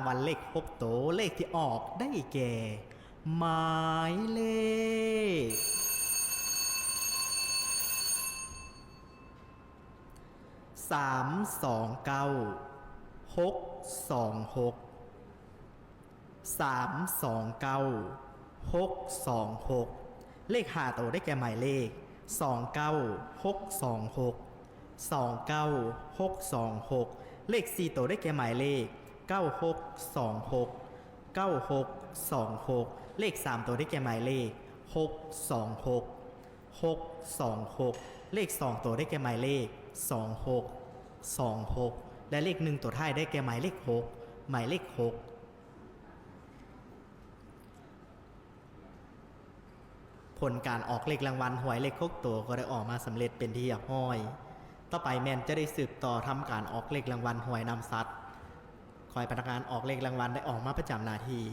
ວັນເລກຫົກໂຕ ເລກທີ່ອອກໄດ້ແກ່ ໝາຍເລກ ສາມສອງເກົ້າ ຫົກສອງຫົກ ສາມສອງເກົ້າ ຫົກສອງຫົກ ເລກຫ້າໂຕໄດ້ແກ່ໝາຍເລກ ສອງເກົ້າ ຫົກສອງຫົກ ສອງເກົ້າ ຫົກສອງຫົກ ເລກສີ່ໂຕໄດ້ແກ່ໝາຍເລກ ເກົ້າຫົກສອງຫົກ ເກົ້າຫົກສອງຫົກ ເລກສາມໂຕໄດ້ແກ່ໝາຍເລກ ຫົກສອງຫົກ ຫົກສອງຫົກ ເລກສອງໂຕໄດ້ແກ່ໝາຍເລກ ສອງຫົກສອງຫົກ ແລະ ເລກໜຶ່ງໂຕທ້າຍໄດ້ແກ່ໝາຍເລກຫົກ ໝາຍເລກຫົກ ຜົນການອອກເລກລາງວັນຫວຍເລກຫົກໂຕກໍໄດ້ອອກມາສຳເລັດເປັນທີ່ຮຽບຮ້ອຍ. ຕໍ່ໄປແມ່ນຈະໄດ້ສືບຕໍ່ທຳການອອກເລກລາງວັນຫວຍນຳສັດ. ຂໍໃຫ້ພະນັກງານອອກເລກລາງວັນໄດ້ອອກມາປະຈຳໜ້າທີ່.